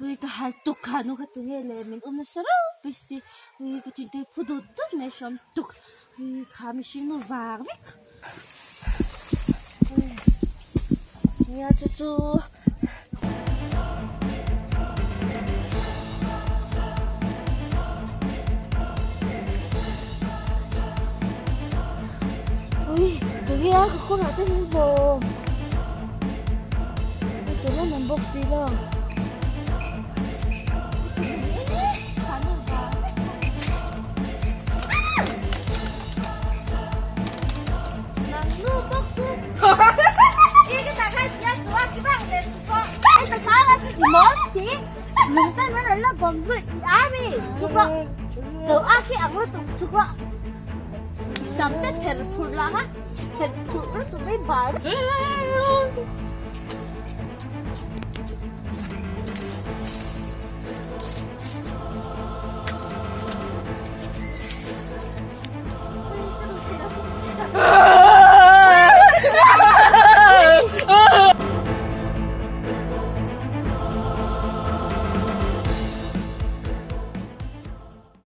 Ui ka hal tuk kha nu kha tunge le min um nasa reuh pi si ui ka thin te phu dut dut mai hrawm tuk ui kha mihring nu vang vek ui nia chu chu. Ui tunge a ka kawrah te min vawm tel an awm bawk si lo.